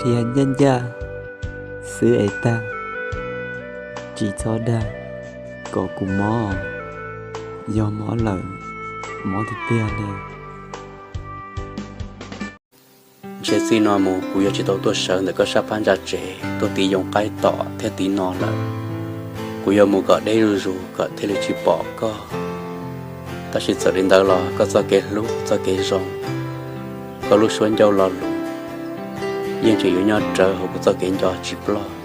Yog ncaj ncaj xwb es tag, tsis txhob dag kom kuv mob, yog mob lawm mob tiag tiag li. Ntshe txij no mus kuv yuav tsis tau tuaj sawv ntawm koj sab phab ntsa tsev tuaj tiv yoo qaib tom thiab tiv no lawm. Kuv yuav mus kom deb zuj zus kom thiaj li tsis pom koj. Tab sis txawm li ntawd los koj txoj kev hlub txoj kev zoo, koj lub suab ncauj lo lus yeej tseem yuav nyob rawv hauv kuv txoj kev nco tsis ploj.